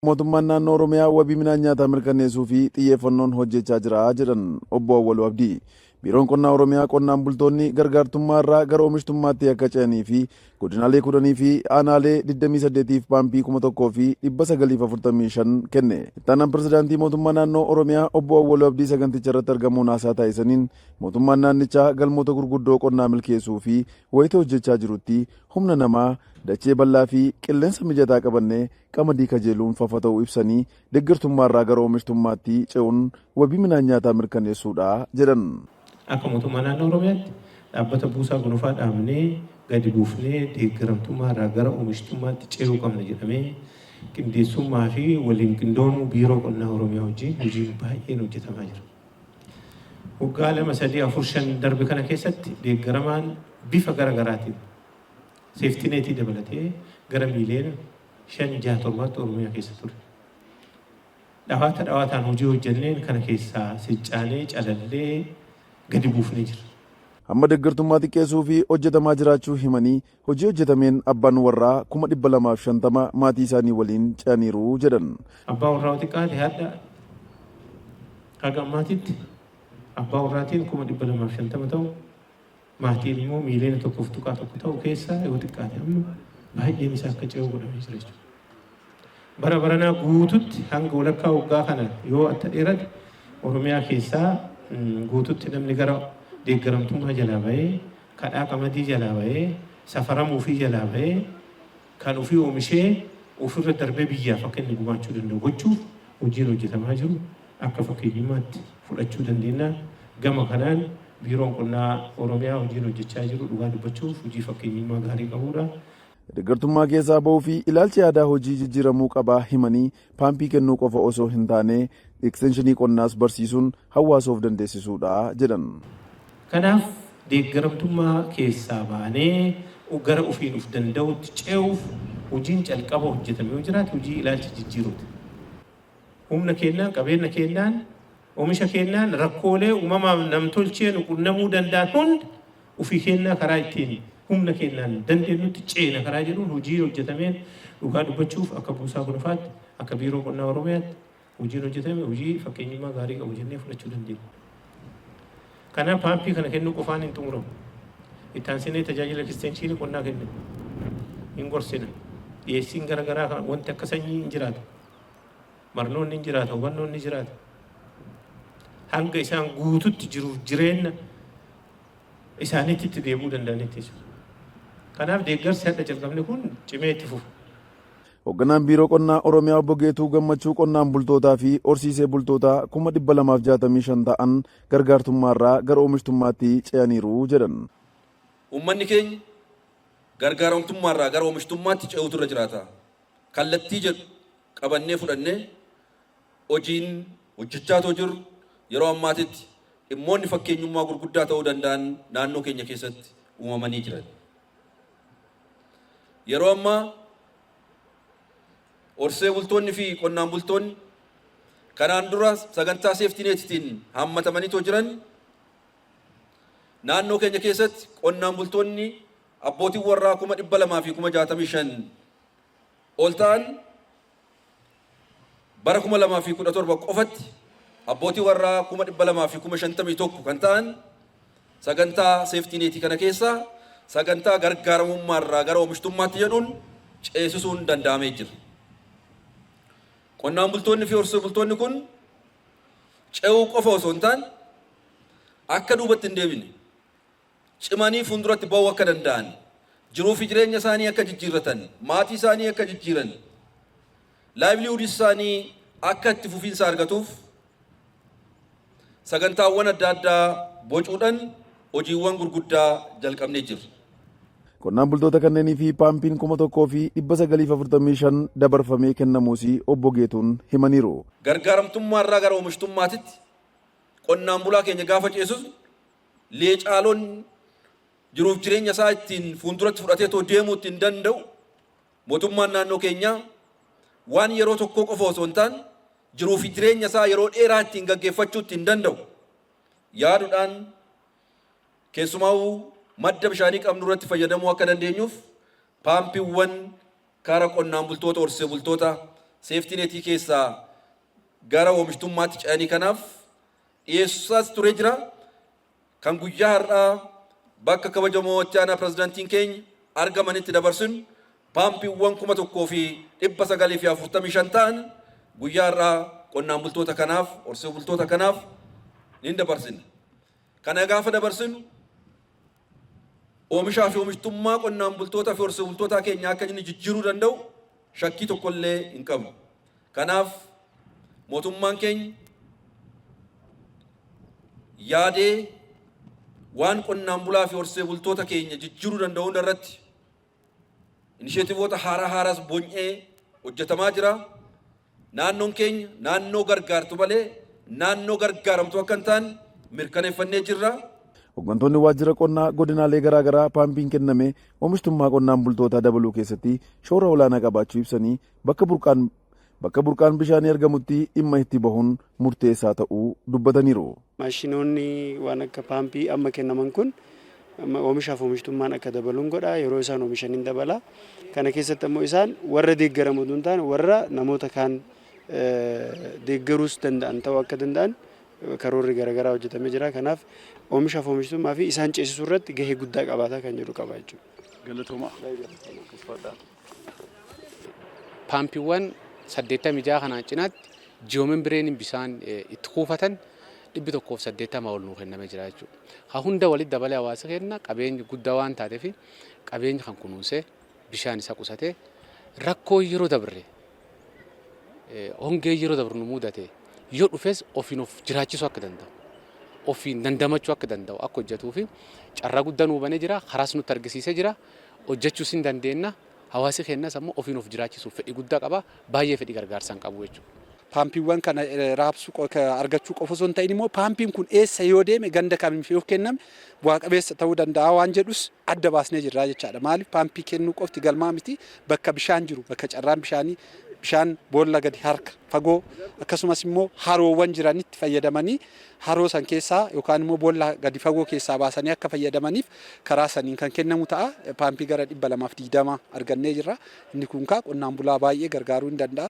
Mootummaan naannoo Oromiyaa wabii midhaan nyaataa mirkaneessuu fi xiyyeeffannoon hojjechaa jira jedhan obbo Awwaluu Abdii. Biiroon Qonnaa Oromiyaa qonnaan bultoonni gargaartummaa irraa gara oomishtummaatti akka ce'anii fi godinaalee 10 fi aanaalee 28f paampii 1945 kenne. Ittaanaan Pirezidaantii Mootummaa Naannoo Oromiyaa obbo Awwaluu Abdii saganticha irratti argamuun haasaa taasisaniin mootummaan naannichaa galmoota gurguddoo qonnaa milkeessuu fi wayita hojjechaa jirutti humna namaa, dachee bal'aa fi qilleensa mijataa qabannee qamadii kajeeluun fafa ta'uu ibsanii, deeggartummaarraa gara oomishtummaatti ce'uun wabii midhaan nyaataa mirkaneessuudha jedhan. Akka mootummaa naannoo Oromiyaatti dhaabbata buusaa gonofaa dhaabnee gadi buufnee deeggaramtummaarraa gara oomishtummaatti ce'uu qabna jedhamee qindeessummaa fi waliin qindoomuu Biiroo Qonnaa Oromiyaa wajjin hojiin baay'een hojjetamaa jira. Waggaa 2, 3, 4, 5 darbe kana keessatti deeggaramaan bifa gara garaatiin seeftineetii dabalatee gara miiliyoona 5, 6, 7tti Oromiyaa keessa ture. Dhawaata dhawaataan hojii hojjenneen kana keessaa siccaanee calallee gadi buufnee jirra. Hamma deeggartummaa xiqqeessuu fi hojjetamaa jiraachuu himanii, hojii hojjetameen abbaan warraa 250,000 maatii isaanii waliin ce'aniiru jedhan. Abbaa warraa yoo xiqqaate hadha haga ammaatitti abbaa warraatiin 250,000 ta'u maatiin immoo miiliyoona 1.1 ta'u keessaa yoo xiqqaate amma baay'een isaa akka ce'u godhamee jira jechuudha. Bara baranaa guututti hanga walakkaa waggaa kana yoo atta dheerate Oromiyaa keessaa guututti namni gara deeggaramtummaa jalaa bahee kadhaa qamadii jalaa bahee safaramuufii jalaa bahee kan ofii oomishee ofirra darbee biyyaaf akka inni gumaachuu danda'u gochuuf hojiin hojjetamaa jiru akka fakkeenyummaatti fudhachuu dandeenya. Gama kanaan Biiroon Qonnaa Oromiyaa hojiin hojjechaa jiru dhugaa dubbachuuf hojii fakkeenyummaa gaarii qabuudha. Deeggartummaa keessaa bahuu fi ilaalchi aadaa hojii jijjiiramuu qabaa himanii, paampii kennuu qofa osoo hin taane ekstenshinii qonnaas barsiisuun hawaasa of dandeessisuudha jedhan. Kanaaf deeggaramtummaa keessaa baanee gara ofiin of danda'uutti ce'uuf hojiin calqaba hojjetame yoo jiraate hojii ilaalcha jijjiiruuti. Humna keennaan, qabeenna keennaan, omisha keennaan rakkoolee uumamaaf namtolchee nu qunnamuu danda'an hunda ofii keennaa karaa ittiin humna keennaan dandeennutti ceena karaa jedhuun hojii hojjetameen dhugaa dubbachuuf akka Buusaa Gonofaatti, akka Biiroo Qonnaa Oromiyaatti hojiin hojjetame hojii fakkeenyummaa gaarii qabu jennee fudhachuu dandeenya. Kanaaf paampii kana kennuu qofaan hin xumuramu. Itti aansinee tajaajila ekistenshiinii qonnaa kennina. Hin gorsina. Dhiyeessiin gara garaa wanti akka sanyii hin jiraata. Barnoonni hin jiraata, hubannoon ni jiraata. Hanga isaan guututti jiruuf jireenya isaaniitti itti deebi'uu danda'anitti jechuudha. Kanaaf deeggarsi hadha calqabne kun cimee itti fufa. Hoogganaan Biiroo Qonnaa Oromiyaa Obbo Geetuu Gammachuu qonnaan bultootaa fi horsiisee bultoota 265,000 ta'an gargaartummaarraa gara oomishtummaatti ce'aniiru jedhan. Uummanni keenya gargaaramtummaarraa gara oomishtummaatti ce'uutu irra jiraata. Kallattii jedhu qabannee fudhannee hojiin hojjechaa otoo jirru yeroo ammaatitti dhimmoonni fakkeenyummaa gurguddaa ta'uu danda'an naannoo keenya keessatti uumamanii jiran. Yeroo ammaa horsee bultoonni fi qonnaan bultoonni kanaan dura sagantaa seeftiineetitiin haammatamanii too jiran naannoo keenya keessatti qonnaan bultoonni abbootiin warraa 265,000 ol ta'an bara 2017 qofatti abbootii warraa 251,000 kan ta'an sagantaa seeftiineetii kana keessaa sagantaa gargaaramummaa irraa gara oomishtummaatti jedhuun ceesisuun danda'amee jira. Qonnaan bultoonni fi horsiisee bultoonni kun ce'uu qofa osoo hin taane akka duubatti hin deebine cimanii fuulduratti ba'uu akka danda'an, jiruu fi jireenya isaanii akka jijjiirratan, maatii isaanii akka jijjiiran, livelihood isaanii akka itti fufiinsa argatuuf sagantaawwan adda addaa bocuudhaan hojiiwwan gurguddaa jalqabnee jirra. Qonnaan bultoota kanneenii fi paampiin 1945 dabarfamee kennamuus obbo Geetuun himaniiru. Gargaaramtummaa irraa gara oomishtummaatitti qonnaan bulaa keenya gaafa ceesisu leecaalonni jiruuf jireenya isaa ittiin fuulduratti fudhatee too deemuu ittiin danda'u mootummaan naannoo keenyaa waan yeroo tokkoo qofa osoo hin taane jiruu fi jireenya isaa yeroo dheeraa ittiin gaggeeffachuu ittiin danda'u yaaduudhaan keessumaa'uu madda bishaanii qabnu irratti fayyadamuu akka dandeenyuuf paampiiwwan karaa qonnaan bultoota horsiisee bultoota safety netii keessaa gara oomishtummaatti ce'anii kanaaf dhiyeessaas ture jira. Kan guyyaa har'aa bakka kabajamoo itti aanaa pirezidaantiin keenya argamanitti dabarsun paampiiwwan 1945 ta'an guyyaa har'aa qonnaan bultoota kanaaf, horsee bultoota kanaaf ni dabarsina. Kana gaafa dabarsinu oomishaa fi oomishtummaa qonnaan bultoota fi horsee bultoota keenya akka inni jijjiiruu danda'u shakkii tokkollee hin qabu. Kanaaf mootummaan keenya yaadee waan qonnaan bulaa fi horsee bultoota keenya jijjiiruu danda'u irratti initiativeoota haaraa haaraas bonyee hojjetamaa jira. Naannoon keenya naannoo gargaartu malee naannoo gargaaramtu akka hin taane mirkaneeffannee jirra. Hooggantoonni waajjira qonnaa godinaalee garaa garaa paampiin kenname oomishtummaa qonnaan bultootaa dabaluu keessatti shoora olaanaa qabaachuu ibsanii, bakka burqaan bishaanii argamutti dhimma itti bahuun murteessaa ta'uu dubbataniiru. Maashinoonni waan akka paampii amma kennaman kun oomishaaf oomishtummaan akka dabaluun godha. Yeroo isaan oomishan hin dabala. Kana keessatti ammoo isaan warra deeggaramu osoo hin taane warra namoota kaan deeggaruus danda'an ta'uu akka danda'an karoorri garaagaraa hojjetamee jira. Kanaaf oomishaaf oomishtummaa fi isaan ceesisuu irratti gahee guddaa qabaata kan jedhu qaba jechuudha. Galatooma. Paampiiwwan 86 kanaan cinaatti geomembraneiin bishaan itti kuufatan 180 ol nuu kennamee jira jechuudha. Ha hunda walitti dabalee hawaasa keenya qabeenya guddaa waan taateef, qabeenya kan kunuunsee bishaan isa qusatee, rakkoo yeroo dabre, hongee yeroo dabre nu mudate yoo dhufes ofiin of jiraachisuu akka danda'u, ofiin dandamachuu akka danda'u akka hojjetuu fi carraa guddaa nuu banee jira. Karaas nutti argisiisee jira. Hojjechuus hin dandeenya. Hawaasi keenyas ammoo ofiin of jiraachisuuf fedhii guddaa qaba. Baay'ee fedhii gargaarsaa hin qabu jechuudha. Paampiiwwan kana raabsuu, argachuu qofa osoo hin ta'in immoo paampiin kun eessa yoo deeme, ganda kamiif yoo kenname bu'aa qabeessa ta'uu danda'a waan jedhus adda baasnee jirra jechaadha. Maaliif, paampii kennuu qofti galmaa miti. Bakka bishaan jiru, bakka carraan bishaanii, bishaan boolla gadi harka fagoo akkasumas immoo haroowwan jiranitti fayyadamanii, haroo san keessaa yookaan immoo boolla gadi fagoo keessaa baasanii akka fayyadamaniif karaa saniin kan kennamu ta'a. Paampii gara 220 argannee jirra. Inni kun kaa qonnaan bulaa baay'ee gargaaruu hin danda'a.